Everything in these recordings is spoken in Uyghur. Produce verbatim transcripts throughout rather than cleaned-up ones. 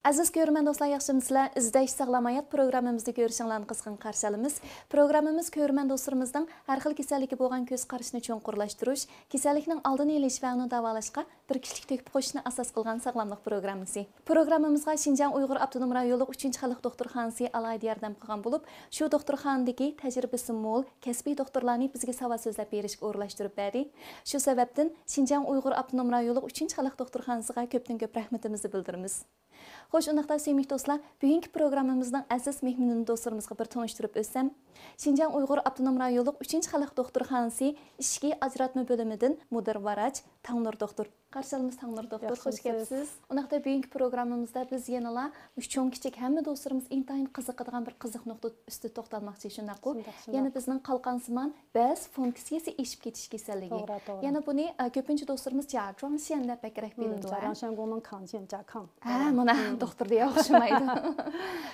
ئەزىز كۆرۈرمەن دوستلار، ياخشىمۇسىلەر؟ ئىزدەش ساغلام ھايات پروگراممىمىزنى كۆرۈشۈڭلارنى قىزغىن قارشى ئالىمىز. پروگراممىمىز كۆرۈرمەن دوستلىرىمىزنىڭ ھەر خىل كېسەللىككە بولغان كۆز قارىشىنى چوڭقۇرلاشتۇرۇش، كېسەللىكنىڭ ئالدىنى ئېلىش ۋە ئۇنى داۋالاشقا بىر كىشىلىك تۆھپە قوشۇشنى ئاساس قىلغان ساغلاملىق پروگراممىسى. پروگراممىمىزغا شىنجاڭ ئۇيغۇر ئاپتونوم رايونلۇق ئۈچىنچى خەلق دوختۇرخانىسى ئالاھىدە ياردەم قىلغان بولۇپ، شۇ دوختۇرخانىدىكى تەجرىبىسى مول، كەسپىي دوختۇرلارنى بىزگە ساۋات سۆزلەپ بېرىشكە ئورۇنلاشتۇرۇپ بەردى. شۇ سەۋەبتىن شىنجاڭ ئۇيغۇر ئاپتونوم رايونلۇق ئۈچىنچى خەلق دوختۇرخانىسىغا كۆپتىن كۆپ رەھمىتىمىزنى بىلدۈرىمىز. خوش، ئۇنداقتا سۆيۈملۈك دوستلار، بۈگۈنكى پروگراممىمىزنىڭ ئەزىز مېھمىنىنى دوستلىرىمىزغا بىر تونۇشتۇرۇپ ئۆتسەم، شىنجاڭ ئۇيغۇر ئاپتونوم رايونلۇق ئۈچىنچى خەلق دوختۇرخانىسى ئىچكى ئاجراتما بۆلۈمىدىن مۇدىر ۋراچ تاڭنۇر دوختۇر. قارشى ئالىمىز تاڭنۇر دوختۇر، خوش كەپسىز. ئۇنداقتا بۈگۈنكى پروگراممىمىزدا بىز يەنىلا مۇشۇ چوڭ كىچىك ھەممە دوستلىرىمىز ئىنتايىن قىزىقىدىغان بىر قىزىق نۇقتا ئۈستىدە توختالماقچى، شۇنداققۇ؟ شۇنداق، شۇنداق. يەنە بىزنىڭ قالقانسىمان بەز فۇنكسىيىسى ئېشىپ كېتىش كېسەللىكى. توغرا، توغرا. يەنە بۇنى، ئە، كۆپىنچە دوستلىرىمىز جياچۇاڭشيەن دەپ بەكرەك بىلىدۇ، ھە؟ جياچۇاڭشيەن گوڭنىڭ كاڭجيەن، جياكاڭ. ھە، مانا دوختۇر دېگەن ئوخشىمايدۇ.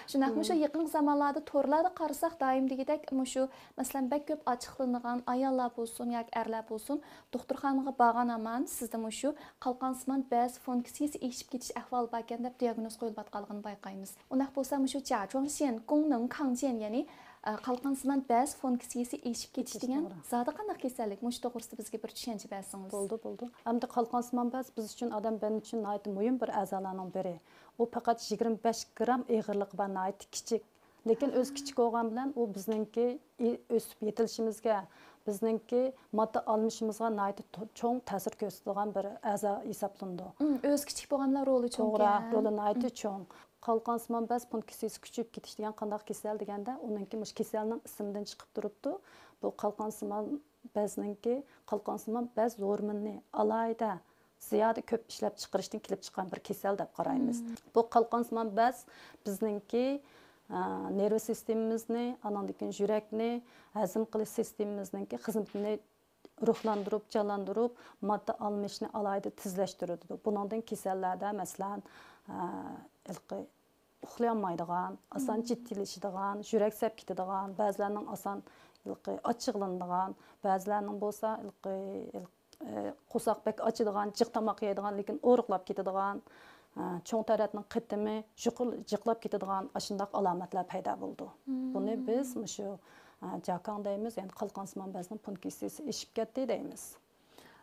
شۇنداق، مۇشۇ يېقىنقى زامانلاردا تورلاردا قارىساق، دائىم دېگۈدەك مۇشۇ، مەسىلەن، بەك كۆپ ئاچچىقلىنىدىغان ئاياللار بولسۇن ياكى ئەرلەر بولسۇن، دوختۇرخانىغا بارغان ھامان سىزدە مۇشۇ قالقانسىمان بەز فۇنكسىيىسى ئېشىپ كېتىش ئەھۋالى باركەن دەپ دىياگنوز قويۇلۇۋاتقانلىقىنى بايقايمىز. ئۇنداق بولسا مۇشۇ جياچۇاڭشيەن گوڭنىڭ كاڭجيەن، يەنى، ئە، قالقانسىمان بەز فۇنكسىيىسى ئېشىپ كېتىش دېگەن زادى قانداق كېسەللىك؟ مۇشۇ توغرىسىدا بىزگە بىر چۈشەنچە بەرسىڭىز. بولدى، بولدى. ئەمدى قالقانسىمان بەز بىز ئۈچۈن، ئادەم بەدىنى ئۈچۈن ناھايىتى مۇھىم بىر ئەزالارنىڭ بىرى. ئۇ پەقەت يىگىرمە بەش گرام ئېغىرلىقى بار، ناھايىتى كىچىك. لېكىن ئۆزى كىچىك بولغان بىلەن ئۇ بىزنىڭكى ئى-، ئۆسۈپ يېتىلىشىمىزگە، بىزنىڭكى ماددا ئالمىشىمىزغا ناھايىتى تو-، چوڭ تەسىر كۆرسىتىدىغان بىر ئەزا ھېسابلىنىدۇ. ئۆزى كىچىك بولغان بىلەن رولى چوڭكەن. توغرا، رولى ناھايىتى چوڭ. قالقانسىمان بەز فۇنكسىيىسى كۈچىيىپ كېتىش دېگەن قانداق كېسەل دېگەندە، ئۇنىڭكى مۇشۇ كېسەلنىڭ ئىسمىدىن چىقىپ تۇرۇپتۇ. بۇ قالقانسىمان بەزنىڭكى، قالقانسىمان بەز ھورمونىنى ئالاھىدە زىيادە كۆپ ئىشلەپچىقىرىشتىن كېلىپ چىققان بىر كېسەل دەپ قارايمىز. بۇ قالقانسىمان بەز بىزنىڭكى، ئا، نېرۋا سىستېمىمىزنى، ئانىڭدىن كېيىن يۈرەكنى، ھەزىم قىلىش سىستېمىمىزنىڭكى خىزمىتىنى روھلاندۇرۇپ، جانلاندۇرۇپ، ماددا ئالمىشىشنى ئالاھىدە تېزلەشتۈرىدۇ. بۇنىڭدىن كېسەللەردە، مەسىلەن، ئا، ھېلىقى ئۇخلىيالمايدىغان، ئاسان جىددىيلىشىدىغان، يۈرەك سەپ كېتىدىغان، بەزىلەرنىڭ ئاسان ھېلىقى ئاچچىقلىنىدىغان، بەزىلەرنىڭ بولسا ھېلىقى، ھېلىقى، ئە، قورساق بەك ئاچىدىغان، جىق تاماق يەيدىغان، لېكىن ئورۇقلاپ كېتىدىغان، ئە، چوڭ تەرەتنىڭ قېتىمى يۇقىرى-، جىقلاپ كېتىدىغان ئاشۇنداق ئالامەتلەر پەيدا بولىدۇ. بۇنى بىز مۇشۇ، ئە، جاكاڭ دەيمىز، يەنى قالقانسىمان بەزنىڭ پۇنكىسسىيىسى ئېشىپ كەتتى دەيمىز.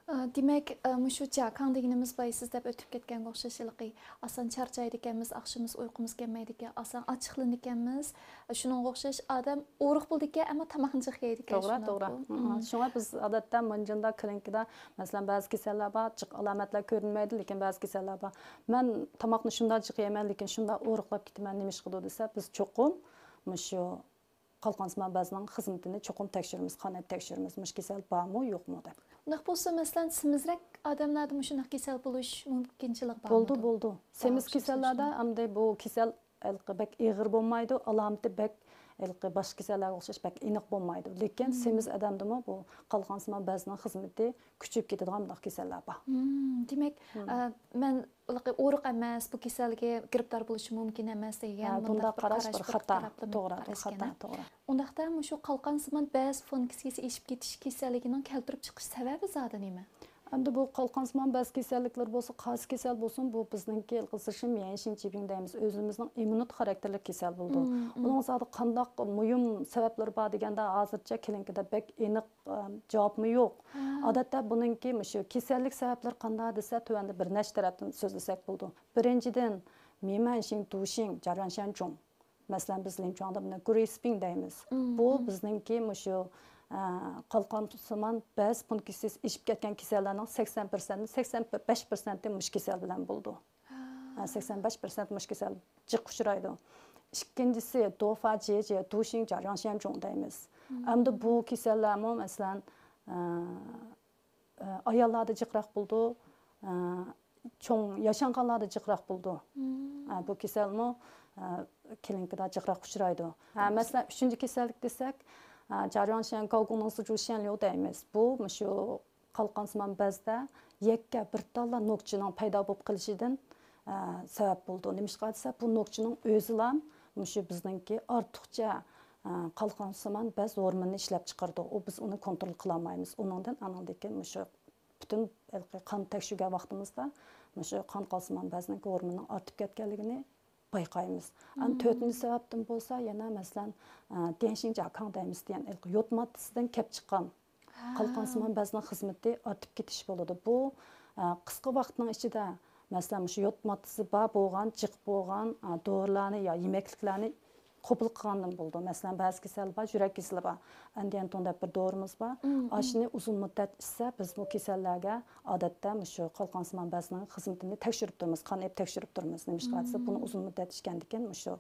ئا، دېمەك، ئا، مۇشۇ جاكاڭ دېگىنىمىز بايا سىز دەپ ئۆتۈپ كەتكەنگە ئوخشاش، ھېلىقى ئاسان چارچايدىكەنمىز، ئاخشىمىز ئۇيقۇمىز كەلمەيدىكەن، ئاسان ئاچچىقلىنىدىكەنمىز. شۇنىڭغا ئوخشاش ئادەم ئورۇق بولىدىكەن، ئەمما تاماقنى جىق يەيدىكەن، توغرا، شۇنداققۇ؟ توغرا. مم. شۇڭا بىز ئادەتتە مۇنجىندا كلىنىكىدا، مەسىلەن، بەزى كېسەللەر بار، جىق ئالامەتلەر كۆرۈنمەيدۇ، لېكىن بەزى كېسەللەر بار. مەن تاماقنى شۇنداق جىق يەيمەن، لېكىن شۇنداق ئورۇقلاپ كېتىمەن، نېمىشقىدۇ دېسە، بىز چوقۇم مۇشۇ قالقانسىمان بەزنىڭ خىزمىتىنى چوقۇم تەكشۈرىمىز، قان ئېلىپ تەكشۈرىمىز، مۇشۇ كېسەل بارمۇ، يوقمۇ دەپ. ئۇنداق بولسا، مەسىلەن، سېمىزرەك ئادەملەردە مۇشۇنداق كېسەل بولۇش مۇمكىنچىلىك بارمىدۇ؟ بولىدۇ، بولىدۇ. سېمىز كېسەللەردە ئەمدى بۇ كېسەل ھېلىقى بەك ئېغىر بولمايدۇ، ئالامىتى بەك ھېلىقى باشقا كېسەللەرگە ئوخشاش بەك ئېنىق بولمايدۇ. لېكىن سېمىز ئادەمدىمۇ بۇ قالقانسىمان بەزنىڭ خىزمىتى كۈچىيىپ كېتىدىغان بۇنداق كېسەللەر بار. مم، دېمەك، ئە، مەن ھېلىقى ئورۇق ئەمەس، بۇ كېسەلگە گىرىپتار بولۇشۇم مۇمكىن ئەمەس دېگەن ھە، مۇنداق بۇنداق بىر قاراش قاراش، بىر بىر خاتا. قاراپلا توغرا، بىر قاراش خاتا، ئىكەن، ھە؟ توغرا. ئۇنداقتا مۇشۇ قالقانسىمان بەز فۇنكسىيىسى ئېشىپ كېتىش كېسەللىكىنىڭ كەلتۈرۈپ چىقىش سەۋەبى زادى نېمە؟ ئەمدى بۇ قالقانسىمان بەز كېسەللىكلىرى بولسا، قايسى كېسەل بولسۇن، بۇ بىزنىڭكى ھېلىقى زىشىم يەنشىن جىبىڭ دەيمىز، ئۆزىمىزنىڭ ئىممۇنىتېت خاراكتېرلىك كېسەل بولىدۇ. مم، مم. ئۇنىڭ زادى قانداق مۇھىم سەۋەبلىرى بار دېگەندە، ھازىرچە كلىنىكىدا بەك ئېنىق، ئە، جاۋابمۇ يوق. ھە. ئادەتتە بۇنىڭكى مۇشۇ كېسەللىك سەۋەبلىرى قانداق دېسە، تۆۋەندە بىر نەچچە تەرەپتىن سۆزلىسەك بولىدۇ. بىرىنچىدىن، مىمەنشىڭ، دۇشىڭ، جارياڭشيەنجۇڭ. مەسىلەن، بىز لىنچۇاڭدا بۇنى گرېسپىڭ دەيمىز. مم، بۇ مم. بىزنىڭكى مۇشۇ، ئە، قالقانسىمان بەز فۇنكسىيىسى ئېشىپ كەتكەن كېسەللەرنىڭ سەكسەن پىرسەنتى، سەكسەن بەش پىرسەنتى مۇشۇ كېسەل بىلەن بولىدۇ. ھە. ھە، سەكسەن بەش پىرسەنت مۇشۇ كېسەل جىق ئۇچرايدۇ. ئىككىنچىسى، دوفا جيې جيې، دۇشىڭ جارياڭشيەنجۇڭ دەيمىز. مم. ئەمدى بۇ كېسەللەرمۇ، مەسىلەن، ئە، ئە، ئاياللاردا جىقراق بولىدۇ، ئە، چوڭ ياشانغانلاردا جىقراق بولىدۇ. مم. ئە، بۇ كېسەلمۇ، ئە، كلىنىكىدا جىقراق ئۇچرايدۇ. ھە، مەسىلەن، ئۈچىنچى كېسەللىك دېسەك، ئە، جارياڭشيەن گاۋگۇڭنىڭ زىجۇشيەنليۇ دەيمىز. بۇ مۇشۇ قالقانسىمان بەزدە يەككە بىر تاللا نوكچىنىڭ پەيدا بولۇپ قېلىشىدىن، ئە، سەۋەب بولىدۇ. نېمىشقا دېسە، بۇ نوكچىنىڭ ئۆزىلا مۇشۇ بىزنىڭكى ئارتۇقچە، ئە، قالقانسىمان بەز ھورمونىنى ئىشلەپچىقىرىدۇ. ئۇ، بىز ئۇنى كونترول قىلالمايمىز. ئۇنىڭدىن ئانىڭدىن كېيىن مۇشۇ پۈتۈن ھېلىقى قان تەكشۈرگەن ۋاقتىمىزدا مۇشۇ قان قالقانسىمان بەزنىڭكى ھورمونىنىڭ ئارتىپ كەتكەنلىكىنى بايقايمىز. ئەنە تۆتىنچى سەۋەبتىن بولسا يەنە مەسىلەن، ئە، ديەنشىڭجياكاڭ دەيمىز دېگەن ھېلىقى يود ماددىسىدىن كەپ چىققان قالقانسىمان بەزنىڭ خىزمىتى ئارتىپ كېتىش بولىدۇ. بۇ، ئە، قىسقا ۋاقىتنىڭ ئىچىدە، مەسىلەن، مۇشۇ يود ماددىسى بار بولغان، جىق بولغان، ئە، دورىلارنى يا يېمەكلىكلەرنى قوبۇل قىلغاندىن بولىدۇ. مەسىلەن، بەزى كېسەل بار، يۈرەك كېسىلى بار. ئەندىيەنتون دەپ بىر دورىمىز بار. ئاشۇنى ئۇزۇن مۇددەت ئىچسە، بىز بۇ كېسەللەرگە ئادەتتە مۇشۇ قالقانسىمان بەزنىڭ خىزمىتىنى تەكشۈرۈپ تۇرىمىز، قان ئېلىپ تەكشۈرۈپ تۇرىمىز. نېمىشقا دېسە، بۇنى ئۇزۇن مۇددەت ئىچكەندىكىن مۇشۇ،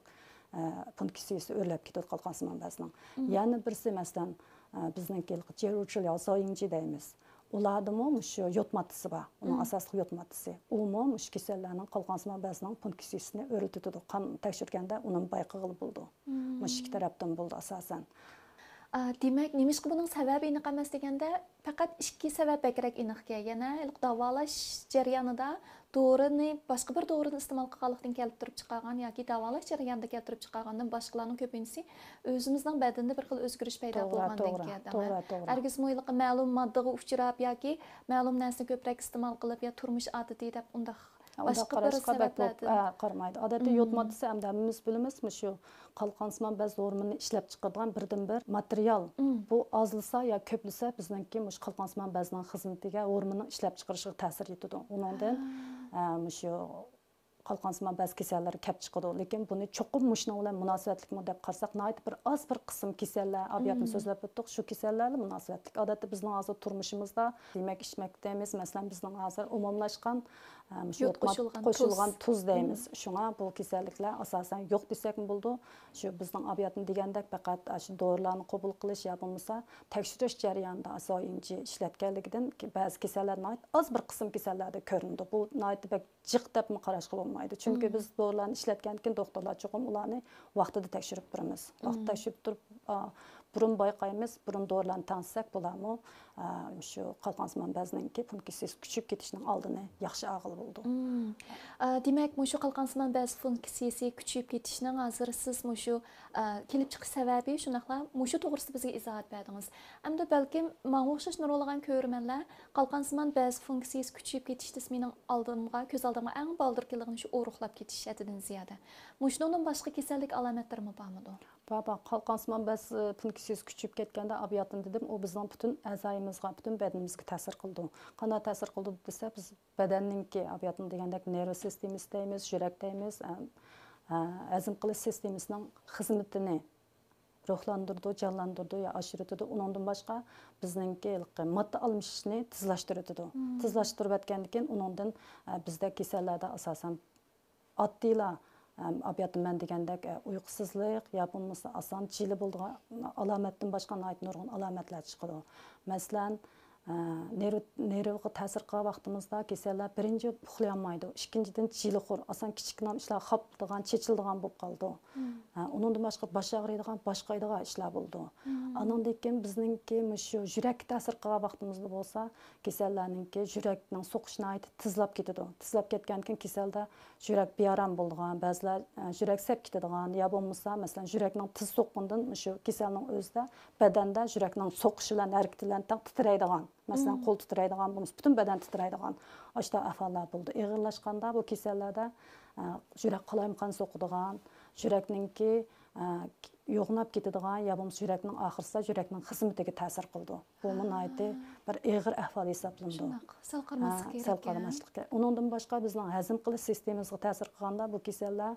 ئە، پۇنكسىيىسى ئۆرلەپ كېتىدۇ قالقانسىمان بەزنىڭ. يەنە بىرسى، مەسىلەن، ئە، بىزنىڭكى جيەنرۇچياۋ زاۋيىڭجى دەيمىز. ئۇلاردىمۇ مۇشۇ يود ماددىسى بار. ئۇنىڭ ئاساسلىق يود ماددىسى. ئۇمۇ مۇشۇ كېسەللەرنىڭ قالقانسىمان بەزنىڭ پۇنكسىيىسىنى ئۆرلىتىدۇ. قان تەكشۈرگەندە ئۇنىمۇ بايقىغىلى بولىدۇ. مۇشۇ ئىككى تەرەپتىن بولىدۇ ئاساسەن. ئا، دېمەك، نېمىشقا بۇنىڭ سەۋەبى ئېنىق ئەمەس دېگەندە، پەقەت ئىككى سەۋەب بەكرەك ئېنىقكەن. يەنە ھېلىقى داۋالاش جەريانىدا دورىنى، باشقا بىر دورىنى ئىستېمال قىلغانلىقتىن كەلتۈرۈپ چىقارغان ياكى داۋالاش جەريانىدا كەلتۈرۈپ چىقارغاندىن باشقىلارنىڭ كۆپىنچىسى ئۆزىمىزنىڭ بەدىنىدە بىر خىل ئۆزگىرىش پەيدا توغرا، بولغاندىن توغرا، كېيىن. توغرا، توغرا. ھەرگىزمۇ ھېلىقى مەلۇم ماددىغا ئۇچراپ ياكى مەلۇم نەرسىنى كۆپرەك ئىستېمال قىلىپ يا تۇرمۇش ئادىتى دەپ ئۇنداق ئۇنداق باشقا بىر قاراشقا بەك بوپ، سەۋەبلەردىن. ئە، قارىمايدۇ. ئادەتتە يود ماددىسى ئەمدى ھەممىمىز بىلىمىز، مۇشۇ قالقانسىمان بەز ھورمونىنى ئىشلەپ چىقىرىدىغان بىردىنبىر ماتېرىيال. بۇ ئازلىسا يا كۆپلىسە، بىزنىڭكى مۇشۇ قالقانسىمان بەزنىڭ خىزمىتىگە، ھورموننىڭ ئىشلەپ چىقىرىشىغا تەسىر يېتىدۇ. ئۇنىڭدىن، ئە، مۇشۇ قالقانسىمان بەز كېسەللىرى كەپ چىقىدۇ. لېكىن بۇنى چوقۇم مۇشۇنىڭ بىلەن مۇناسىۋەتلىكمۇ دەپ قارىساق، ناھايىتى بىر ئاز بىر قىسىم كېسەللەر، ئابىياتنى سۆزلەپ ئۆتتۇق، شۇ كېسەللەرلا مۇناسىۋەتلىك. ئادەتتە بىزنىڭ ھازىر تۇرمۇشىمىزدا يېمەك ئىچمەكتىمىز، مەسىلەن، بىزنىڭ ھازىر ئومۇملاشقان، ئە، مۇشۇ يود قوشۇلغان تۇز. قوشۇلغان تۇز دەيمىز. شۇڭا بۇ كېسەللىكلەر ئاساسەن يوق دېسەكمۇ بولىدۇ. شۇ بىزنىڭ ئابىياتنى دېگەندەك پەقەت ئاشۇ دورىلارنى قوبۇل قىلىش يا بولمىسا تەكشۈرۈش جەريانىدا ئاساۋ ئىنجى ئىشلەتكەنلىكىدىن بەزى كېسەللەر ناھايىتى ئاز بىر قىسىم كېسەللەردە كۆرۈنىدۇ. بۇ ناھايىتى بەك جىق دەپمۇ قاراشقا بولمايدۇ. چۈنكى بىز دورىلارنى ئىشلەتكەندىن كېيىن دوختۇرلار چوقۇم ئۇلارنى ۋاقتىدا تەكشۈرۈپ تۇرىمىز. ۋاقتىدا تەكشۈرۈپ تۇرۇپ، ئا، بۇرۇن بايقايمىز، بۇرۇن دورىلارنى تەڭشىسەك بۇلارمۇ، ئا، شۇ قالقانسىمان بەزنىڭكى پۇنكسىيىسى كۈچىيىپ كېتىشنىڭ ئالدىنى ياخشى ئالغىلى بولىدۇ. ئا، دېمەك، مۇشۇ قالقانسىمان بەز فۇنكسىيىسى كۈچىيىپ كېتىشنىڭ ھازىر سىز مۇشۇ، ئا، كېلىپ چىقىش سەۋەبى، شۇنداقلا مۇشۇ توغرىسىدا بىزگە ئىزاھات بەردىڭىز. ئەمدى بەلكىم ماڭا ئوخشاش نۇرغۇنلىغان كۆرۈرمەنلەر قالقانسىمان بەز فۇنكسىيىسى كۈچىيىپ كېتىش دېسە مېنىڭ ئالدىمغا، كۆز ئالدىمغا ئەڭ بالدۇر كېلىدىغىنى شۇ ئورۇقلاپ كېتىش ھەددىدىن زىيادە. مۇشۇنىڭدىن باشقا كېسەللىك ئالامەتلىرىمۇ بارمىدۇ؟ بار، بار. قالقانسىمان بەز، ئى، پۇنكسىيىسى كۈچىيىپ كەتكەندە، ئابىياتىن دېدىم، ئۇ بىزنىڭ پۈتۈن ئەزايىمىزغا، پۈتۈن بەدىنىمىزگە تەسىر قىلىدۇ. قانداق تەسىر قىلىدۇ دېسە، بىز بەدەننىڭكى، ئابىياتىن دېگەندەك، نېرۋا سىستېمىسى دەيمىز، يۈرەك دەيمىز، ئە، ئە، ھەزىم قىلىش سىستېمىسىنىڭ خىزمىتىنى روھلاندۇرىدۇ، جانلاندۇرىدۇ يا ئاشۇرۇۋېتىدۇ. ئۇنىڭدىن باشقا بىزنىڭكى ھېلىقى ماددا ئالمىشىشنى تېزلەشتۈرۈۋېتىدۇ. تېزلاشتۇرۇۋەتكەندىن كېيىن ئۇنىڭدىن، ئە، بىزدە كېسەللەردە ئاساسەن ئاددىيلا، ئەم، ئابىياتتا مەن دېگەندەك، ئە، ئۇيقۇسىزلىق يا بولمىسا ئاسان جىلە بولىدىغان ئالامەتتىن باشقا ناھايىتى نۇرغۇن ئالامەتلەر چىقىدۇ. مەسىلەن، ئە، نېرۋا، نېرۋىغا تەسىر قىلغان ۋاقتىمىزدا كېسەللەر بىرىنچى ئۇخلىيالمايدۇ، ئىككىنچىدىن جىلىخور، ئاسان كىچىككىنە ئىشلار خاپىدىغان، چېچىلىدىغان بولۇپ قالىدۇ. ئە، ئۇنىڭدىن باشقا باش ئاغرىيدىغان، باش قايىدىغان ئىشلار بولىدۇ. ئانىڭدىن كېيىن بىزنىڭكى مۇشۇ يۈرەككە تەسىر قىلغان ۋاقتىمىزدا بولسا، كېسەللەرنىڭكى يۈرەكنىڭ سوقۇشى ناھايىتى تېزلاپ كېتىدۇ. تېزلاپ كەتكەندىن كېيىن كېسەلدە يۈرەك بىئارام بولىدىغان، بەزىلەر، ئە، يۈرەك سەپ كېتىدىغان يا بولمىسا، مەسىلەن، يۈرەكنىڭ تېز سوققىنىدىن مۇشۇ كېسەلنىڭ ئۆزىدە بەدەندە يۈرەكنىڭ سوقۇشى بىلەن ھەرىكىتى بىلەن تەڭ تىترەيدىغان، مەسىلەن، قول تىترەيدىغان بولمىسا، پۈتۈن بەدەن تىترەيدىغان، ئاشۇنداق ئەھۋاللار بولىدۇ. ئېغىرلاشقاندا بۇ كېسەللەردە، ئە، يۈرەك قالايمىقان سوقىدىغان، يۈرەكنىڭكى، ئە، يوغىناپ كېتىدىغان يا بولمىسا يۈرەكنىڭ ئاخىرسىدا يۈرەكنىڭ خىزمىتىگە تەسىر قىلىدۇ. بۇمۇ ناھايىتى بىر ئېغىر ئەھۋال ھېسابلىنىدۇ. شۇنداق، سەل قارىماسلىق ھە، كېرەك سەل يا. قارىماسلىق كېرەك. ئۇنىڭدىن باشقا بىزنىڭ ھەزىم قىلىش سىستېمىمىزغا تەسىر قىلغاندا بۇ كېسەللەر،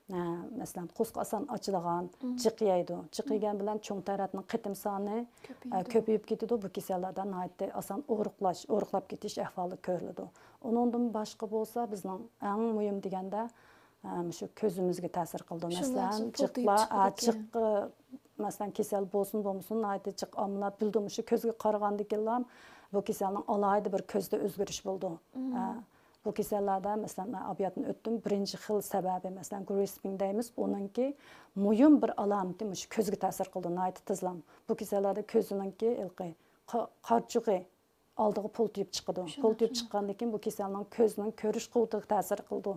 ھە، مەسىلەن، قورسىقى ئاسان ئاچىدىغان، جىق يەيدۇ. جىق يېگەن بىلەن چوڭ تەرەتنىڭ قېتىم سانى، ھە، كۆپىيىدۇ. كۆپىيىپ كېتىدۇ. بۇ كېسەللەردە ناھايىتى ئاسان ئورۇقلاش، ئورۇقلاپ كېتىش ئەھۋالى كۆرۈلىدۇ. ئۇنىڭدىن باشقا بولسا بىزنىڭ ئەڭ مۇھىم دېگەندە، ھە، مۇشۇ كۆزىمىزگە تەسىر قىلىدۇ. شۇنداق، مەسىلەن، شۇ پۇلتىيىپ جىقلار، ھە، چىقىدىكەن. جىق، مەسىلەن، كېسەل بولسۇن بولمىسۇن، ناھايىتى جىق ئاممىلار بىلدى مۇشۇ كۆزگە قارىغاندىن كېيىنلا بۇ كېسەلنىڭ ئالاھىدە بىر كۆزدە ئۆزگىرىش بولىدۇ. ھە، بۇ كېسەللەردە، مەسىلەن، مەن ئابىياتنى ئۆتتۈم، بىرىنچى خىل سەۋەبى، مەسىلەن، گرېسپىڭ دەيمىز، ئۇنىڭكى مۇھىم بىر ئالامىتى مۇشۇ كۆزگە تەسىر قىلىدۇ، ناھايىتى تېزلا. بۇ كېسەللەردە كۆزنىڭكى ھېلىقى قا-، قارىچۇقى ئالدىغا پۇلتىيىپ چىقىدۇ. شۇنداق، پۇلتىيىپ شۇنداق. چىققاندىن كېيىن بۇ كېسەلنىڭ كۆزنىڭ كۆرۈش قۇۋۋىتىگە تەسىر قىلىدۇ.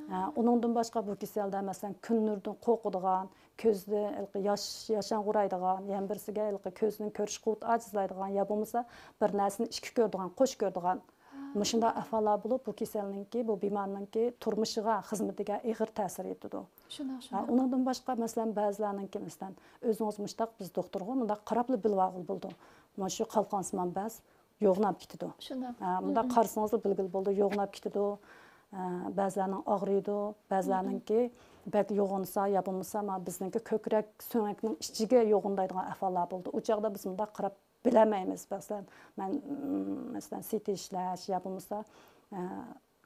ھە، ئۇنىڭدىن باشقا بۇ كېسەلدە، مەسىلەن، كۈن نۇرىدىن قورقىدىغان، كۆزدە ھېلىقى ياش، ياشاڭغۇرايدىغان، يەنە بىرسىگە ھېلىقى كۆزنىڭ كۆرۈش قۇۋۋىتى ئاجىزلايدىغان يا بولمىسا بىر نەرسىنى ئىككى كۆرىدىغان، قوش كۆرىدىغان، ھە. مۇشۇنداق ئەھۋاللار بولۇپ، بۇ كېسەلنىڭكى، بۇ بىمارنىڭكى تۇرمۇشىغا، خىزمىتىگە ئېغىر تەسىر يېتىدۇ. شۇنداق، ھە، شۇنداق. ئۇنىڭدىن باشقا، مەسىلەن، بەزىلەرنىڭكى، مەسىلەن، ئۆزىڭىز مۇشتاق، بىز دوختۇرغا مۇنداق قاراپلا بىلىۋالغىلى بولىدۇ. مانا شۇ قالقانسىمان بەز يوغىناپ كېتىدۇ. شۇنداق. ھە، مۇنداق قارىسىڭىزلا بىلگىلى بولىدۇ، يوغىناپ كېتىدۇ. ھە، بەزىلەرنىڭ ئاغرىيدۇ، بەزىلەرنىڭكى بەك يوغىنىسا يا بولمىسا، مانا بىزنىڭكى كۆكرەك سۆڭەكنىڭ ئىچىگە يوغىنىدىغان ئەھۋاللار بولىدۇ. ئۇ چاغدا بىز مۇنداق قاراپ بىلەلمەيمىز. مەسىلەن، مەن، مم، مەسىلەن، سىتى ئىشلەش يا بولمىسا، ئە،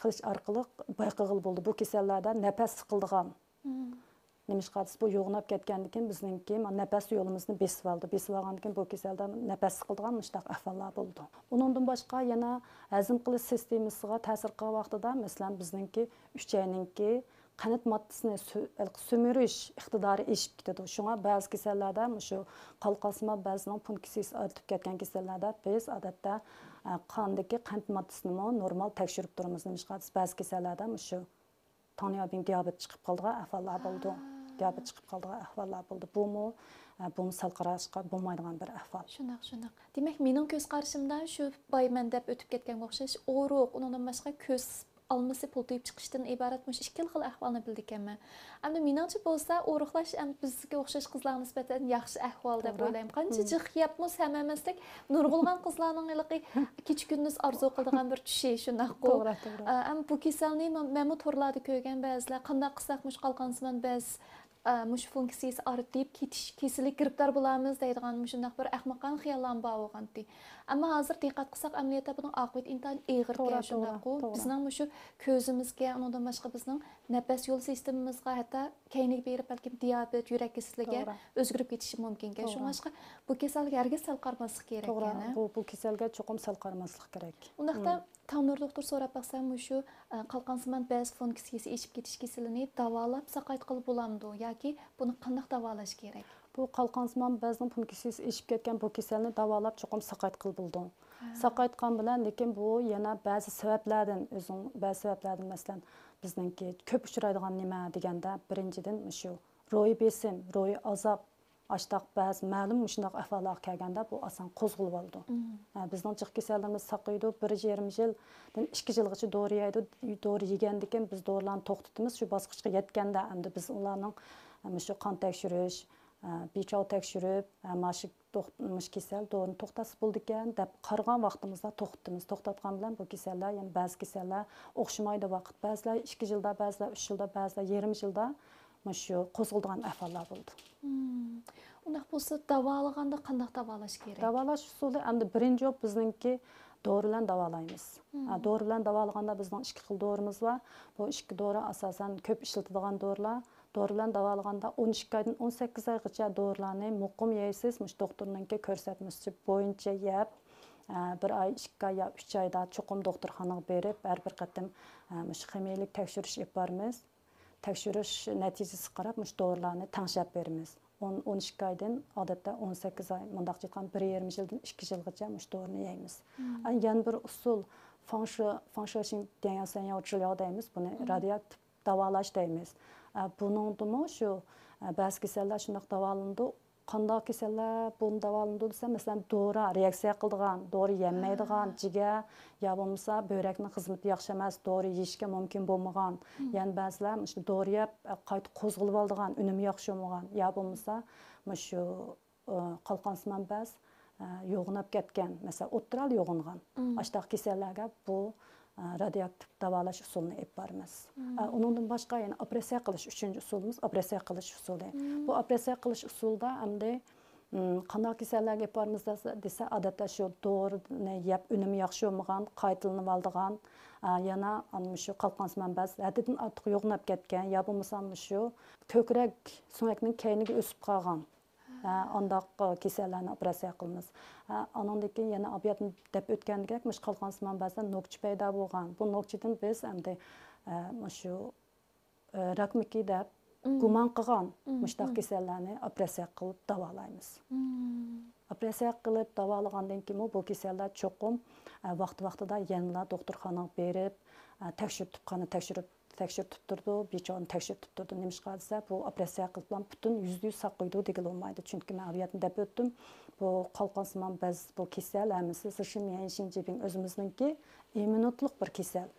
قىلىش ئارقىلىق بايقىغىلى بولىدۇ. بۇ كېسەللەردە نەپەس سىقىلىدىغان. مم. نېمىشقا دېسە، بۇ يوغىناپ كەتكەندىن كېيىن بىزنىڭكى مانا نەپەس يولىمىزنى بېسىۋالىدۇ. بېسىۋالغاندىن كېيىن بۇ كېسەلدە نەپەس سىقىلىدىغان مۇشۇنداق ئەھۋاللار بولىدۇ. ئۇنىڭدىن باشقا يەنە ھەزىم قىلىش سىستېمىسىغا تەسىر قىلغان ۋاقتىدا، مەسىلەن، بىزنىڭكى ئۈچەينىڭكى قەنت ماددىسىنى سۈ-، سۈمۈرۈش ئىقتىدارى ئېشىپ كېتىدۇ. شۇڭا بەزى كېسەللەردە، مۇشۇ قالقانسىمان بەزنىڭ فۇنكسىيىسى ئارتىپ كەتكەن كېسەللەردە بىز، ئادەتتە، ئە، قاندىكى قەنت ماددىسىنىمۇ نورمال تەكشۈرۈپ تۇرىمىز. نېمىشقا دېسە، بەزى كېسەللەردە مۇشۇ تاڭياۋبىڭ دىيابېت چىقىپ قالىدىغان ئەھۋاللار بولىدۇ. ھا. دىيابېت چىقىپ قالىدىغان ئەھۋاللار بولىدۇ. بۇمۇ، ئە، بۇمۇ سەل قاراشقا بولمايدىغان بىر ئەھۋال. شۇنداق، شۇنداق. دېمەك، مېنىڭ كۆز قارىشىمدا شۇ بايا مەن دەپ ئۆتۈپ كەتكەنگە ئوخشاش، ئورۇق، ئۇنىڭدىن باشقا كۆز ئالمىسى پۇلتىيىپ چىقىشتىن ئىبارەت مۇشۇ ئىككىلا خىل ئەھۋالنى بىلىدىكەنمەن. ئەمدى مېنىڭچە بولسا، ئورۇقلاش ئەمدى بىزگە ئوخشاش قىزلارغا نىسبەتەن ياخشى ئەھۋال دەپ توغرا. ئويلايمەن. قانچە جىق يەپمۇ سەم ئەمەسلىك، نۇرغۇنلىغان قىزلارنىڭ ھېلىقى كېچە كۈندۈز ئارزۇ قىلىدىغان بىر چۈشى، شۇنداققۇ؟ توغرا، توغرا. ئە، ئەم، بۇ كېسەلنى مەن-، مەنمۇ تورلاردا كۆرگەن بەزىلەر، قانداق قىلساق مۇشۇ قالقانسىمان بەز، ئە، مۇشۇ فۇنكسىيىسى ئارتىپ كېتىش كېسىلىگە گىرىپتار بولارمىز دەيدىغان مۇشۇنداق بىر ئەخمىقانە خىياللارمۇ بار بولغانتى. ئەمما ھازىر دىققەت قىلساق، ئەمەلىيەتتە بۇنىڭ ئاقىۋىتى ئىنتايىن ئېغىركەن، توغرا، توغرا، شۇنداققۇ؟ توغرا. بىزنىڭ مۇشۇ كۆزىمىزگە، ئۇنىڭدىن باشقا بىزنىڭ نەپەس يول سىستېمىمىزغا، ھەتتا كەينىگە بېرىپ، بەلكىم دىيابېت، يۈرەك كېسىلىگە توغرا. ئۆزگىرىپ كېتىشى مۇمكىنكەن. توغرا. شۇڭلاشقا بۇ كېسەلگە ھەرگىز سەل قارىماسلىق كېرەك توغرا. يەنە. بۇ، بۇ كېسەلگە چوقۇم سەل قارىماسلىق كېرەك. ئۇنداقتا تاڭنۇر دوختۇر سوراپ باقسام، مۇشۇ، ئە، قالقانسىمان بەز فۇنكسىيىسى ئېشىپ كېتىش كېسىلىنى داۋالاپ ساقايتقىلى بولامدۇ ياكى بۇنى قانداق داۋالاش كېرەك؟ بۇ قالقانسىمان بەزنىڭ فۇنكسىيىسى ئېشىپ كەتكەن بۇ كېسەلنى داۋالاپ چوقۇم ساقايتقىلى بولىدۇ. ھە. ساقايتقان بىلەن، لېكىن بۇ يەنە بەزى سەۋەبلەردىن، ئۆزىنىڭ بەزى سەۋەبلەردىن، مەسىلەن، بىزنىڭكى كۆپ ئۇچرايدىغان نېمە دېگەندە، بىرىنچىدىن، مۇشۇ روھىي بېسىم، روھىي ئازاب، ئاشتاق بەزى مەلۇم مۇشۇنداق ئەھۋاللارغا كەلگەندە، بۇ ئاسان قوزغىلىۋالىدۇ. مم. ھە، بىزنىڭ جىق كېسەللىرىمىز ساقىيىدۇ، بىر يېرىم يىلدىن ئىككى يىلغىچە دورا يەيدۇ. دورا يېگەندىن كېيىن بىز دورىلارنى توختىتىمىز. شۇ باسقۇچقا يەتكەندە، ئەمدى بىز ئۇلارنىڭ، ھە، مۇشۇ قان تەكشۈرۈش، ھە، بىچاۋ تەكشۈرۈپ، ھە، ماشۇ دوخ-، مۇشۇ كېسەل دورىنى توختاتسا بولىدىكەن دەپ قارىغان ۋاقتىمىزدا توختىتىمىز. توختاتقان بىلەن بۇ كېسەللەر، يەنە بەزى كېسەللەر ئوخشىمايدۇ ۋاقىت. بەزىلەر ئىككى يىلدا، بەزىلەر ئۈچ يىلدا، بەزىلەر يېرىم يىلدا مۇشۇ قوزغىلىدىغان ئەھۋاللار بولىدۇ. مم. ئۇنداق بولسا، داۋالىغاندا قانداق داۋالاش كېرەك؟ داۋالاش ئۇسۇلى ئەمدى بىرىنچى بولۇپ بىزنىڭكى دورا بىلەن داۋالايمىز. مم. ھە، دورا بىلەن داۋالىغاندا بىزنىڭ ئىككى خىل دورىمىز بار. بۇ ئىككى دورا ئاساسەن كۆپ ئىشلىتىدىغان دورىلار. دورا بىلەن داۋالىغاندا ئون ئىككى ئايدىن ئون سەككىز ئايغىچە دورىلارنى مۇقىم يەيسىز. مۇشۇ دوختۇرنىڭكى كۆرسەتمىسى بويىچە يەپ، ئە، بىر ئاي، ئىككى ئاي يا ئۈچ ئايدا چوقۇم دوختۇرخانىغا بېرىپ، ھەر بىر قېتىم، ئە، مۇشۇ خىمىيەلىك تەكشۈرۈش ئېلىپ بارىمىز. تەكشۈرۈش نەتىجىسىگە قاراپ مۇشۇ دورىلارنى تەڭشەپ بېرىمىز. ئون، ئون ئىككى ئايدىن، ئادەتتە ئون سەككىز ئاي، مۇنداق ئېيتقان بىر يېرىم يىلدىن ئىككى يىلغىچە مۇشۇ دورىنى يەيمىز. مم. ئە، يەنە بىر ئۇسۇل، فاڭشۇ-، فاڭشۇشىڭ ديەنياۋ سەنياۋ چىلياۋ دەيمىز، بۇنى مم. رادىيوئاكتىپ داۋالاش دەيمىز. ئە، بۇنىڭدىمۇ شۇ، ئە، بەزى كېسەللەر شۇنداق داۋالىنىدۇ. قانداق كېسەللەر بۇنى داۋالىنىدۇ دېسە، مەسىلەن، دورا رېئاكسىيە قىلىدىغان، دورا يەلمەيدىغان، ھا. جىگەر يا بولمىسا بۆرەكنىڭ خىزمىتى ياخشى ئەمەس، دورا يېيىشكە مۇمكىن بولمىغان، مم. يەنە بەزىلەر مۇشۇ دورا يەپ، قايتا قوزغىلىۋالىدىغان، ئۈنۈمى ياخشى بولمىغان، يا بولمىسا مۇشۇ، ئە، قالقانسىمان بەز، ئە، يوغىناپ كەتكەن، مەسىلەن، ئوتتۇرا ھالدا يوغىنىغان. مم. ئاشتاق كېسەللەرگە بۇ، ئە، رادىيوئاكتىپ داۋالاش ئۇسۇلىنى ئېلىپ بارىمىز. مم. ئە، ئۇنىڭدىن باشقا يەنە ئوپېراتسىيە قىلىش، ئۈچىنچى ئۇسۇلىمىز ئوپېراتسىيە قىلىش ئۇسۇلى. مم. بۇ ئوپېراتسىيە قىلىش ئۇسۇلىدا ئەمدى، مم، قانداق كېسەللەرگە ئېلىپ بارىمىز دېسە، دېسە، ئادەتتە شۇ دورىنى يەپ ئۈنۈمى ياخشى بولمىغان، قايتىلىنىۋالىدىغان، ئە، يەنە ئانا شۇ قالقانسىمان بەز ھەددىدىن ئارتۇق يوغىناپ كەتكەن يا بولمىسا شۇ كۆكرەك سۆڭەكنىڭ كەينىگە ئۆسۈپ قالغان. ھە، ئانداق، ئە، كېسەللەرنى ئوپېراتسىيە قىلىمىز. ھە، ئانىڭدىن كېيىن يەنە ئاۋۇ يەردىن دەپ ئۆتكەندەك، مۇشۇ قالقانسىمان بەزىدە نۆكچە پەيدا بولغان. بۇ نۆكچىدىن بىز ئەمدى، ئە، مۇشۇ، ئە، راكمىكى دەپ مم. گۇمان قىلغان مم، مۇشۇنداق مم. كېسەللەرنى ئوپېراتسىيە قىلىپ داۋالايمىز. مم. ئوپېراتسىيە قىلىپ داۋالىغاندىن كېيىنمۇ بۇ كېسەللەر چوقۇم، ئە، ۋاقتى-ۋاقتىدا يەنىلا دوختۇرخانىغا بېرىپ، ئە، تەكشۈرتۈپ، قاننى تەكشۈرۈپ، تەكشۈرتۈپ تۇرىدۇ، بىچارىنى تەكشۈرتۈپ تۇرىدۇ. نېمىشقا دېسە، بۇ ئوپېراتسىيە قىلىپلا پۈتۈن يۈزدە يۈز ساقىيىدۇ دېگىلى بولمايدۇ. چۈنكى مەن ئۇ يەردىن دەپ ئۆتتۈم، بۇ قالقان سىمان بەز، بۇ كېسەل ھەممىسى زىشىميەنشىنجىبىڭ ئۆزىمىزنىڭكى ئىممۇنىتېتلىق بىر كېسەل.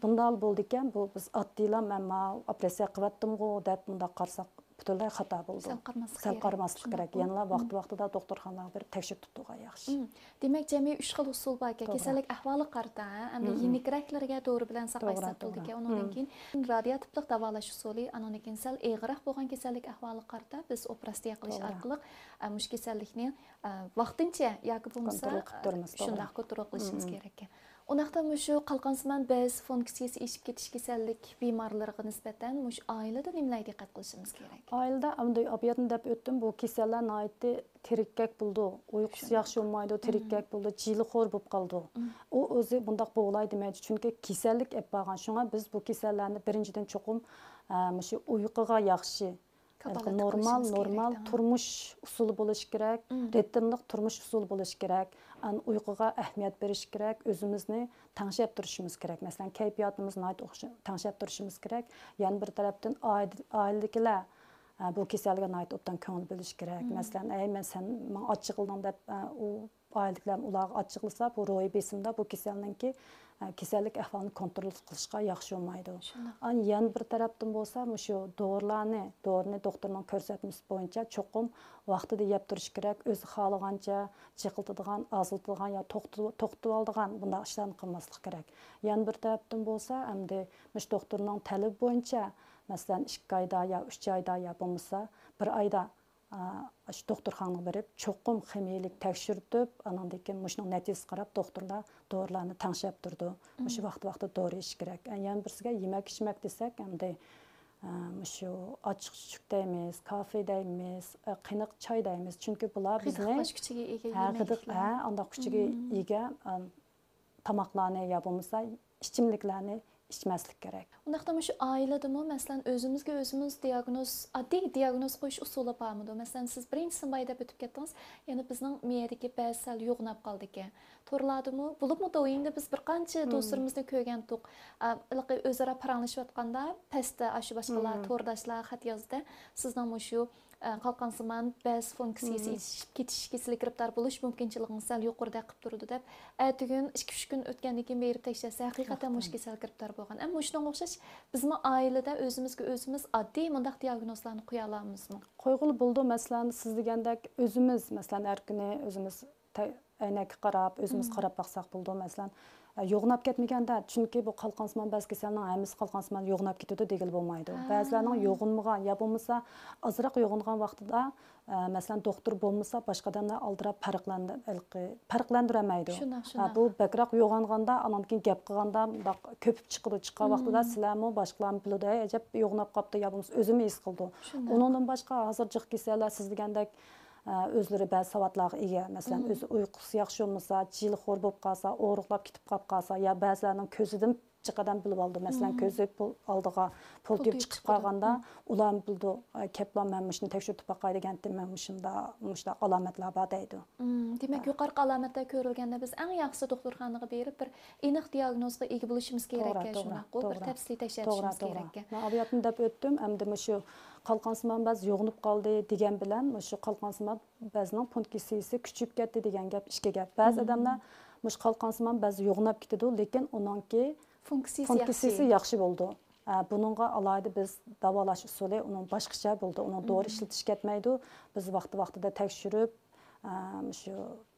بۇنداق بولىدىكەن، بۇ بىز ئاددىيلا مەن ماۋۇ ئوپېراتسىيە قىلىۋەتتىمغۇ دەپ مۇنداق قارىساق، پۈتۈنلەي خاتا بولىدۇ. سەل قارىماسلىق سەل كېرەك. قارىماسلىق شۇنداقمۇ؟ كېرەك. يەنىلا ۋاقتى-ۋاقتىدا دوختۇرخانىغا بېرىپ تەكشۈرتۈپ تۇرغان ياخشى. مم. دېمەك، جەمئىي ئۈچ خىل ئۇسۇل باركەن. توغرا. كېسەللىك ئەھۋالىغا قارىتا، ھە، ئەمدى يېنىكرەكلىرىگە دورا بىلەن ساقايساق توغرا، بولىدىكەن. توغرا. ئۇنىڭدىن كېيىن رادىياتىپلىق داۋالاش ئۇسۇلى، ئانىڭدىن كېيىن سەل ئېغىرراق بولغان كېسەللىك ئەھۋالىغا قارىتا بىز ئوپېراتسىيە قىلىش توغرا. ئارقىلىق، ئە، مۇشۇ كېسەللىكنى، ئە، ۋاقتىنچە ياكى بولمىسا، كونترول قىلىپ تۇرىمىز، توغرا. شۇنداق كونترول قىلىشىمىز كېرەككەن. ئۇنداقتا مۇشۇ قالقان سىمان بەز فۇنكسىيىسى ئېشىپ كېتىش كېسەللىك بىمارلىرىغا نىسبەتەن مۇشۇ ئائىلىدە نېمىلەرگە دىققەت قىلىشىمىز كېرەك؟ ئائىلىدە ئەمدى ئاپىياتنى دەپ ئۆتتۈم، بۇ كېسەللەر ناھايىتى تېرىككەك بولىدۇ، ئۇيقۇسى ياخشى بولمايدۇ، تېرىككەك بولىدۇ، جىلىخور بولۇپ قالىدۇ. ئۇ ئۆزى بۇنداق بولاي دېمەيدۇ، چۈنكى كېسەللىك ئېلىپ بارغان. شۇڭا بىز بۇ كېسەللەرنى بىرىنچىدىن چوقۇم، ئە، مۇشۇ ئۇيقۇغا ياخشى، كاپالەتلىك نورمال، قىلىشىمىز نورمال كېرەك، تۇرمۇش ئۇسۇلى بولۇشى كېرەك، رىتىملىق تۇرمۇش ئۇسۇلى بولۇشى كېرەك. ئان-، ئۇيقۇغا ئەھمىيەت بېرىش كېرەك، ئۆزىمىزنى تەڭشەپ تۇرۇشىمىز كېرەك. مەسىلەن، كەيپىياتىمىزنى ناھايىتى ئوخش-، تەڭشەپ تۇرۇشىمىز كېرەك. يەنە بىر تەرەپتىن ئائىلە-، ئائىلىدىكىلەر، ئە، بۇ كېسەلگە ناھايىتى ئوبدان كۆڭۈل بۆلۈش كېرەك. مەسىلەن، ئەي، مەن، سەن ماڭا ئاچچىقلىدىڭ دەپ، ئە، ئۇ ئائىلىدىكىلەر ئۇلارغا ئاچچىقلىسا، بۇ روھىي بېسىمدا بۇ كېسەلنىڭكى، ئە، كېسەللىك ئەھۋالىنى كونترول قىلىشقا ياخشى بولمايدۇ. شۇنداق. ئان-، يەنە بىر تەرەپتىن بولسا، مۇشۇ دورىلارنى، دورىنى دوختۇرنىڭ كۆرسەتمىسى بويىچە چوقۇم ۋاقتىدا يەپ تۇرۇش كېرەك. ئۆزى خالىغانچە جىقىلدىدىغان، ئازلىتىدىغان يا توختىتىۋ-، توختىتىۋالىدىغان بۇنداق ئىشلارنى قىلماسلىق كېرەك. يەنە بىر تەرەپتىن بولسا، ئەمدى مۇشۇ دوختۇرنىڭ تەلىپى بويىچە، مەسىلەن، ئىككى ئايدا يا ئۈچ ئايدا يا بولمىسا بىر ئايدا ئا، ئاشۇ دوختۇرخانىغا بېرىپ، چوقۇم خىمىيەلىك تەكشۈرتۈپ، ئانىڭدىن كېيىن مۇشۇنىڭ نەتىجىسىگە قاراپ، دوختۇرلار دورىلارنى تەڭشەپ تۇرىدۇ. مۇشۇ ۋاقتى ۋاقتىدا دورا ئىچىش كېرەك. ئە، يەنە بىرسىگە يېمەك ئىچمەك دېسەك، ئەمدى، ئە، مۇشۇ ئاچچىق چۈچۈك دەيمىز، كافې دەيمىز، ئە، قېنىق چاي دەيمىز. چۈنكى بۇلار بىزنى قىزىقلاش كۈچىگە ئىگە ھە، يېمەكلىكلەر. ھە، ئانداق كۈچىگە ئىگە، ئە، تاماقلارنى يا بولمىسا ئىچىملىكلەرنى ئىچمەسلىك كېرەك. ئۇنداقتا مۇشۇ ئائىلىدىمۇ، مەسىلەن، ئۆزىمىزگە ئۆزىمىز دىياگنوز، ئاددىي دىياگنوز قويۇش ئۇسۇلى بارمىدۇ؟ مەسىلەن، سىز بىرىنچىسىنى بايا دەپ ئۆتۈپ كەتتىڭىز، يەنى بىزنىڭ مىيەدىكى بەزى سەل يوغىناپ قالدىكەن. تورلاردىمۇ، بولۇپمۇ دوۋيىندا بىز بىر قانچە دوستلىرىمىزنى كۆرگەنتۇق. ئا، ھېلىقى ئۆزئارا پاراڭلىشىۋاتقاندا، پەستە ئاشۇ باشقىلار تورداشلار خەت يازدى. سىزنىڭ مۇشۇ ئە، قالقانسىمان بەز فۇنكسىيىسى ئېشىپ كېتىش كېسىلىگە گىرىپتار بولۇش مۇمكىنچىلىكىڭىز سەل يۇقىرىدەك قىلىپ تۇرىدۇ دەپ، ئەتىگۈن ئىككى-ئۈچ كۈن ئۆتكەندىن كېيىن بېرىپ تەكشۈرسە، ھەقىقەتەن مۇشۇ كېسەلگە گىرىپتار بولغان. ئەمما مۇشۇنىڭغا ئوخشاش بىزمۇ ئائىلىدە ئۆزىمىزگە ئۆزىمىز ئاددىي مۇنداق دىياگنوزلارنى قويالايمىزمۇ؟ قويغىلى بولىدۇ. مەسىلەن، سىز دېگەندەك ئۆزىمىز، مەسىلەن، ھەر كۈنى ئۆزىمىز تە-، ئەينەككە قاراپ، ئۆزىمىز قاراپ باقساق بولىدۇ. مەسىلەن، ئە، يوغىناپ كەتمىگەندە، چۈنكى بۇ قالقانسىمان بەز كېسەلنىڭ ھەممىسى قالقانسىمان يوغىناپ كېتىدۇ دېگىلى بولمايدۇ. بەزىلەرنىڭ يوغىنمىغان يا بولمىسا ئازراق يوغىنغان ۋاقتىدا، ئە، مەسىلەن، دوختۇر بولمىسا باشقا ئادەملەر ئالدىراپ پەرقلەندە-، ھېلىقى، پەرقلەندۈرەلمەيدۇ. شۇنداق، ھە، شۇنداق. بۇ بەكرەك يوغانغاندا، ئانان كېيىن گەپ قىلغاندا مۇنداق كۆپۈپ چىقىدۇ. چىققان ۋاقتىدا سىلەرمۇ باشقىلارمۇ بىلىدۇ، ئەي، ئەجەب يوغىناپ قاپتۇ يا بولمىسا ئۆزىمۇ ھېس قىلىدۇ. شۇنداق. ئۇنىڭدىن باشقا ھازىر جىق كېسەللەر سىز دېگەندەك، ئە، ئۆزلىرى بەزى ساۋاتلارغا ئىگە. مەسىلەن، ئۆزى ئۇيقۇسى ياخشى بولمىسا، جىلىخور بولۇپ قالسا، ئورۇقلاپ كېتىپ قاپ قالسا يا بەزىلەرنىڭ كۆزىدىن جىق ئادەم بىلىۋالىدۇ. مەسىلەن، كۆزى پۇل ئالدىغا پۇل تېگىپ چىقىپ قالغاندا، ئۇلار بىلىدۇ، ئە، كەپلا مەن مۇشۇنى تەكشۈرتۈپ باقاي دېگەنتىم، مەن مۇشۇنداق، مۇشۇنداق ئالامەتلەر بار دەيدۇ. دېمەك، يۇقىرىقى ئالامەتلەر كۆرۈلگەندە بىز ئەڭ ياخشىسى دوختۇرخانىغا بېرىپ بىر ئېنىق دىياگنوزغا ئىگە بولۇشىمىز كېرەككەن، شۇنداققۇ؟ بىر تەپسىلىي تەكشۈرۈشىمىز كېرەككەن. مەن ئاۋۇ يەردىن دەپ ئۆتتۈم، ئەمدى مۇشۇ قالقانسىمان بەز يوغىنىپ قالدى دېگەن بىلەن مۇشۇ قالقانسىمان بەزنىڭ فۇنكسىيىسى كۈچىيىپ كەتتى دېگەن گەپ ئىككى گەپ. بەزى ئادەملەر مۇشۇ قالقانسىمان بەز يوغىناپ كېتىدۇ، لېكىن ئۇنىڭكى فۇنكسىيىسى ياخشى بولىدۇ. ئە، بۇنىڭغا ئالاھىدە بىز داۋالاش ئۇسۇلى ئۇنىڭ باشقىچە بولىدۇ. ئۇنىڭ دورا ئىشلىتىش كەتمەيدۇ. بىز ۋاقتى ۋاقتىدا تەكشۈرۈپ، ئە، مۇشۇ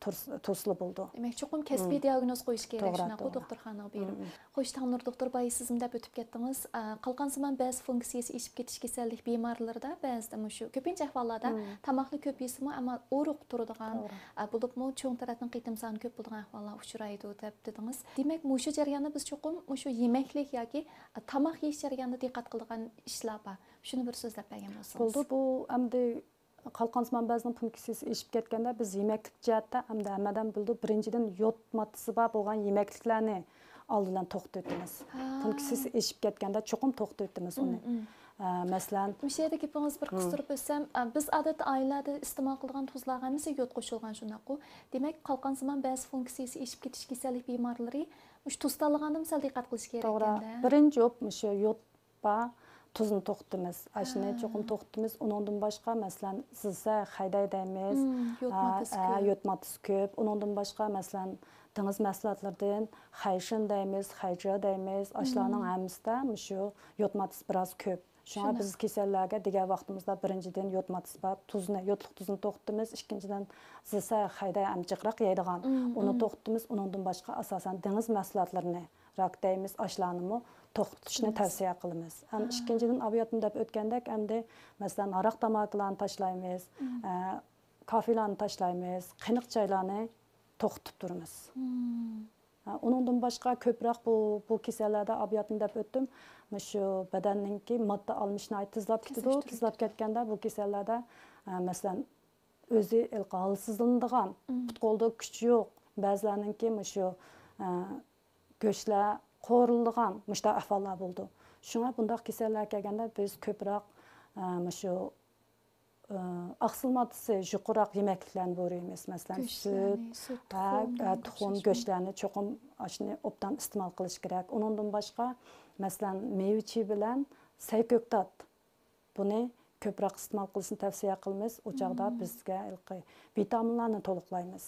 تۇرس-، تۇرسىلا بولىدۇ. دېمەك، چوقۇم كەسپىي دىياگنوز قويۇش كېرەك، شۇنداققۇ؟ توغرا. دوختۇرخانىغا بېرىپ. خوش، تاڭنۇر دوختۇر، بايا سىزمۇ دەپ ئۆتۈپ كەتتىڭىز. ئە، قالقانسىمان بەز فۇنكسىيىسى ئېشىپ كېتىش كېسەللىك بىمارلىرىدا بەزىدە مۇشۇ كۆپىنچە ئەھۋاللاردا تاماقنى كۆپ يېسىمۇ، ئەمما ئورۇق تۇرىدىغان، ئە، بولۇپمۇ چوڭ تەرەتنىڭ قېتىم سانى كۆپ بولىدىغان ئەھۋاللار ئۇچرايدۇ دەپ دېدىڭىز. دېمەك، مۇشۇ جەرياندا بىز چوقۇم مۇشۇ يېمەكلىك ياكى، ئە، تاماق يېيىش جەريانىدا دىققەت قىلىدىغان ئىشلار بار. شۇنى بىر سۆزلەپ بەرگەن بولسىڭىز. بولدى، بۇ ئەمدى قالقانسىمان بەزنىڭ فۇنكسىيىسى ئېشىپ كەتكەندە، بىز يېمەكلىك جەھەتتە ئەمدى ھەممە ئادەم بىلىدۇ، بىرىنچىدىن، يود ماددىسى بار بولغان يېمەكلىكلەرنى ئالدى بىلەن توختىتىمىز. فۇنكسىيىسى ئېشىپ كەتكەندە چوقۇم توختىتىمىز ئۇنى. ئە، مەسىلەن، مۇشۇ يەردە گېپىڭىزنى بىر قىستۇرۇپ ئۆتسەم، ئە، بىز ئادەتتە ئائىلىلەردە ئىستېمال قىلىدىغان تۇزلارغا ھەممىسى يود قوشۇلغان، شۇنداققۇ؟ دېمەك، قالقانسىمان بەز فۇنكسىيىسى ئېشىپ كېتىش كېسەللىك بىمارلىرى مۇشۇ تۇز تاللىغاندىمۇ سەل دىققەت قىلىش كېرەك توغرا. ئىكەن-دە. بىرىنچى بولۇپ مۇشۇ يود بار، تۇزنى توختىتىمىز. ئاشۇنى چوقۇم توختىتىمىز. ئۇنىڭدىن باشقا، مەسىلەن، زىسە، خەيدەي دەيمىز. مم، يود ماددىسى ھە، كۆپ. يود ماددىسى كۆپ. ئۇنىڭدىن باشقا، مەسىلەن، دېڭىز مەھسۇلاتلىرىدىن خەيشىن دەيمىز، خەيجا دەيمىز. ئاشۇلارنىڭ ھەممىسىدە مۇشۇ يود ماددىسى بىراز كۆپ. شۇڭا بىز كېسەللەرگە دېگەن ۋاقتىمىزدا بىرىنچىدىن يود ماددىسى بار، تۇزنى، يودلۇق تۇزنى توختىتىمىز. ئىككىنچىدىن، زىسە، خەيدەي ھەم جىقراق يەيدىغان، ئۇنى توختىتىمىز. ئۇنىڭدىن باشقا، ئاساسەن، دېڭىز مەھسۇلاتلىرىنى، راك دەيمىز، ئاشۇلارنىمۇ توختىتىشنى تەۋسىيە قىلىمىز. ھەم ئىككىنچىدىن، ئاۋۇ يەردىن دەپ ئۆتكەندەك، ئەمدى، مەسىلەن، ھاراق تاماكىلارنى تاشلايمىز، ئە، كافېلارنى تاشلايمىز، قېنىق چايلارنى توختىتىپ تۇرىمىز. ھە، ئۇنىڭدىن باشقا كۆپرەك بۇ، بۇ كېسەللەردە ئاۋۇ يەردىن دەپ ئۆتتۈم. مۇشۇ بەدەننىڭكى ماددا ئالمىشىش ناھايىتى تېزلاپ كېتىدۇ. تېزلەپ كەتكەندە بۇ كېسەللەردە، ئە، مەسىلەن، ئۆزى ھېلىقى ھالسىزلىنىدىغان، پۇت-قولدا كۈچ يوق، بەزىلەرنىڭكى مۇشۇ، ئە، گۆشلەر قورۇلىدىغان مۇشۇنداق ئەھۋاللار بولىدۇ. شۇڭا بۇنداق كېسەللەر كەلگەندە بىز كۆپرەك، ئە، مۇشۇ، ئە، ئاقسىل ماددىسى يۇقىرىراق يېمەكلىكلەرنى بۇيرۇيمىز. مەسىلەن، سۈت، ھە، تۇخۇم، ھە، تۇخۇم، گۆشلەرنى چوقۇم ئاشۇنى ئوبدان ئىستېمال قىلىش كېرەك. ئۇنىڭدىن باشقا، مەسىلەن، مېۋە چىۋە بىلەن سەي كۆكتات، بۇنى كۆپرەك ئىستېمال قىلىشنى تەۋسىيە قىلىمىز. ئۇ چاغدا بىزگە ھېلىقى ۋىتامىنلارنى تولۇقلايمىز.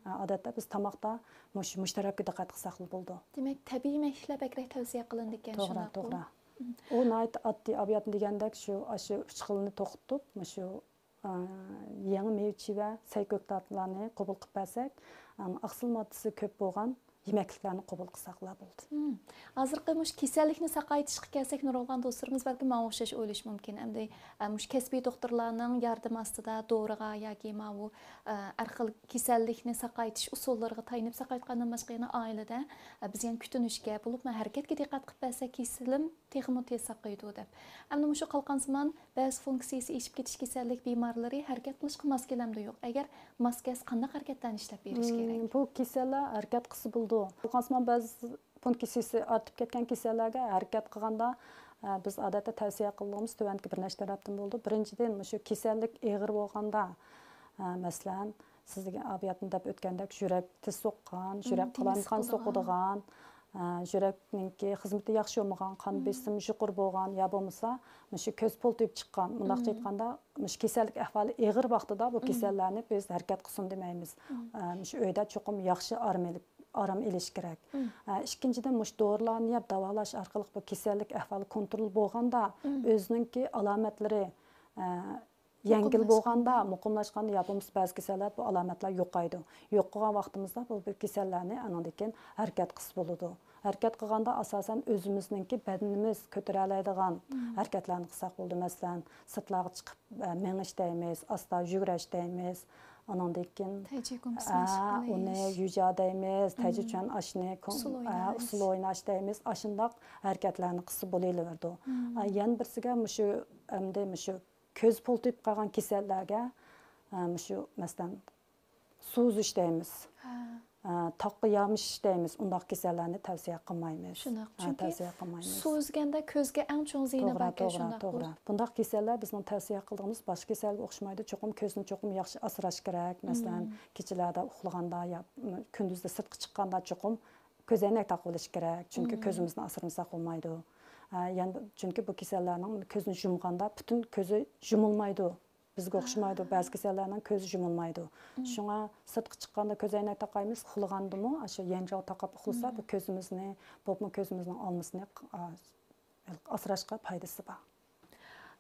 ئادەتتە بىز تاماقتا مۇش-، مۇشۇ تەرەپكە دىققەت قىلساقلا بولىدۇ. دېمەك، تەبىئىي يېمەكلىكلەر بەكرەك تەۋسىيە قىلىنىدىكەن، توغرا، شۇنداقمۇ؟ توغرا. ئۇ ناھايىتى ئاددىي، ئاۋۇ يەردىن دېگەندەك شۇ، ئاشۇ ئۈچ خىلنى توختىتىپ، مۇشۇ، ئا، يېڭى مېۋە چىۋە، سەي كۆكتاتلارنى قوبۇل قىلىپ بەرسەك، ئاقسىل ماددىسى كۆپ بولغان يېمەكلىكلەرنى قوبۇل قىلساقلا بولدى. ھازىرقى مۇشۇ كېسەللىكنى ساقايتىشقا كەلسەك، نۇرغۇن دوستلىرىمىز بەلكىم ماڭا ئوخشاش ئويلىشى مۇمكىن. ئەمدى، ئە، مۇشۇ كەسپىي دوختۇرلارنىڭ ياردىمى ئاستىدا دورىغا ياكى ماۋۇ، ئە، ھەر خىل كېسەللىكنى ساقايتىش ئۇسۇللىرىغا تايىنىپ ساقايتقاندىن باشقا يەنە ئائىلىدە، ئە، بىز يەنە كۈتۈنۈشكە، بولۇپمۇ ھەرىكەتكە دىققەت قىلىپ بەرسەك، كېسىلىم تېخىمۇ تېز ساقىيىدۇ دەپ. ئەمدى مۇشۇ قالقانسىمان بەزى فۇنكسىيىسى ئېشىپ كېتىش كېسەللىك بىمارلىرى ھەرىكەت قىلىشقا ماس كېلەمدۇ يوق؟ ئەگەر ماس كەلسە، قانداق ھەرىكەتلەرنى ئىشلەپ بېرىش كېرەك؟ بۇ كېسەللەر ھەرىكەت قىلسا بولىدۇ. قالقانسىمان بەزى فۇنكسىيىسى ئارتىپ كەتكەن كېسەللەرگە ھەرىكەت قىلغاندا، ئە، بىز ئادەتتە تەۋسىيە قىلىدىغىنىمىز تۆۋەندىكى بىر نەچچە تەرەپتىن بولىدۇ. بىرىنچىدىن، مۇشۇ كېسەللىك ئېغىر بولغاندا، ئە، مەسىلەن، سىزگە ئاۋۇ يەردىن دەپ ئۆتكەندەك، يۈرەك تېز سوققان، يۈرەك قالايمىقان سوقىدىغان، ئە، يۈرەكنىڭكى خىزمىتى ياخشى بولمىغان، قان بېسىمى يۇقىرى بولغان يا بولمىسا مۇشۇ كۆز پولتىيىپ چىققان، مۇنداقچە ئېيتقاندا، مۇشۇ كېسەللىك ئەھۋالى ئېغىر ۋاقتىدا بۇ كېسەللەرنى بىز ھەرىكەت قىلسۇن دېمەيمىز. ئە، مۇشۇ ئۆيدە چوقۇم ياخشى ئارام ئېلىپ، ئارام ئېلىش كېرەك. ئە، ئىككىنچىدىن، مۇشۇ دورىلارنى يەپ داۋالاش ئارقىلىق بۇ كېسەللىك ئەھۋالى كونترول بولغاندا، ئۆزىنىڭكى ئالامەتلىرى، ئە، يەڭگىل بولغاندا، مۇقىملاشقاندا يا بولمىسا بەزى كېسەللەر بۇ ئالامەتلەر يوقايدۇ. يوقىغان ۋاقتىمىزدا بۇ بىر كېسەللەرنى ئاندىن كېيىن ھەرىكەت قىلسا بولىدۇ. ھەرىكەت قىلغاندا ئاساسەن ئۆزىمىزنىڭكى بەدىنىمىز كۆتۈرەلەيدىغان ھەرىكەتلەرنى قىلساق بولىدۇ. مەسىلەن، سىرتلارغا چىقىپ، ئە، مېڭىش دەيمىز، ئاستا يۈگۈرۈش دەيمىز. ئانىڭدىن كېيىن، تەيجى گۇمسىناش ئە، ئۇنى يۈجيا دەيمىز، تەيجى چۈەن ئاشنى، ئۇسسۇل ئە، ئويناش. ئۇسسۇل ئويناش دەيمىز. ئاشۇنداق ھەرىكەتلەرنى قىلسا بولۇۋېرىدۇ. ئە، يەنە بىرسىگە مۇشۇ، ئەمدى مۇشۇ كۆز پولتىيىپ قالغان كېسەللەرگە، ئە، مۇشۇ، مەسىلەن، سۇ ئۈزۈش دەيمىز. ھە. ئە، تاغقا يامىشىش دەيمىز. ئۇنداق كېسەللەرنى تەۋسىيە قىلمايمىز. شۇنداق. ھە، چۈنكى تەۋسىيە قىلمايمىز. سۇ ئۈزگەندە كۆزگە ئەڭ چوڭ زىيىنى باركەن، شۇنداققۇ؟ توغرا، توغرا. بۇنداق كېسەللەر بىزنىڭ تەۋسىيە قىلىدىغىنىمىز باشقا كېسەلگە ئوخشىمايدۇ. چوقۇم كۆزنى چوقۇم ياخشى ئاسراش كېرەك. مەسىلەن، كېچىلەردە ئۇخلىغاندا يا، م، كۈندۈزدە سىرتقا چىققاندا چوقۇم كۆزەينەك تاقىۋېلىش كېرەك، چۈنكى كۆزىمىزنى ئاسرىمىساق بولمايدۇ. ئە، يەنە چۈنكى بۇ كېسەللەرنىڭ كۆزنى يۇمغاندا پۈتۈن كۆزى يۇمۇلمايدۇ. بىزگە ئوخشىمايدۇ، بەزى كېسەللەرنىڭ كۆزى يۇمۇلمايدۇ. شۇڭا سىرتقا چىققاندا كۆزەينەك تاقايمىز، ئۇخلىغاندىمۇ ئاشۇ يانچاغ تاقاپ ئۇخلىسا، بۇ كۆزىمىزنى، بولۇپمۇ كۆزىمىزنىڭ ئالمىسىنى، ئا، ئاسراشقا پايدىسى بار.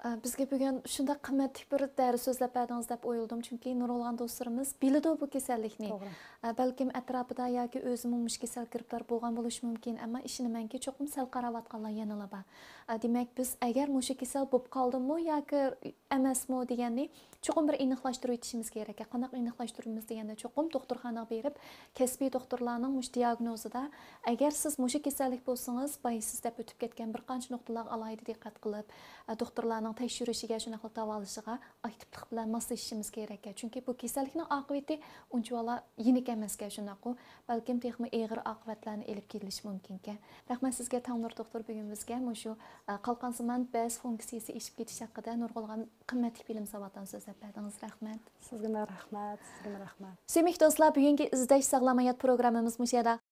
ئە، بىزگە بۈگۈن شۇنداق قىممەتلىك بىر دەرس سۆزلەپ بەردىڭىز دەپ ئويلىدىم، چۈنكى نۇرغۇنلىغان دوستلىرىمىز بىلىدۇ بۇ كېسەللىكنى. توغرا. ئە، بەلكىم ئەتراپىدا ياكى ئۆزىمۇ مۇشۇ كېسەلگە گىرىپتار بولغان بولۇشى مۇمكىن، ئەمما ئىشىنىمەنكى، چوقۇم سەل قاراۋاتقانلار يەنىلا بار. ئە، دېمەك، بىز ئەگەر مۇشۇ كېسەل بولۇپ قالدىمۇ ياكى ئەمەسمۇ دېگەننى چوقۇم بىر ئېنىقلاشتۇرۇۋېتىشىمىز كېرەك. قانداق ئېنىقلاشتۇرىمىز دېگەندە، چوقۇم دوختۇرخانىغا بېرىپ، كەسپىي دوختۇرلارنىڭ مۇشۇ دىياگنوزىدا، ئەگەر سىز مۇشۇ كېسەللىك بولسىڭىز، بايا سىز دەپ ئۆتۈپ كەتكەن بىر قانچە نۇقتىلارغا ئالاھىدە دىققەت قىلىپ، ئە، دوختۇرلارنىڭ تەكشۈرۈشىگە، شۇنداقلا داۋالىشىغا ئاكتىپلىق بىلەن ماسلىشىشىمىز كېرەككەن. چۈنكى بۇ كېسەللىكنىڭ ئاقىۋىتى ئۇنچىۋالا يېنىك ئەمەسكەن، شۇنداققۇ؟ بەلكىم تېخىمۇ ئېغىر ئاقىۋەتلەرنى ئېلىپ كېلىشى مۇمكىنكەن. رەھمەت سىزگە، تاڭنۇر دوختۇر، بۈگۈن بىزگە مۇشۇ، ئە، قالقانسىمان بەز فۇنكسىيىسى ئېشىپ كېتىش ھەققىدە نۇرغۇنلىغان قىممەتلىك بىلىم ساۋاتلارنى سۆزلەپ بەردىڭىز. رەھمەت. سىزگىمۇ رەھمەت، سىزگىمۇ رەھمەت. سۆيۈملۈك دوستلار، بۈگۈنكى ئىزدەش ساغلام ھايات پروگراممىمىز مۇشۇ يەردە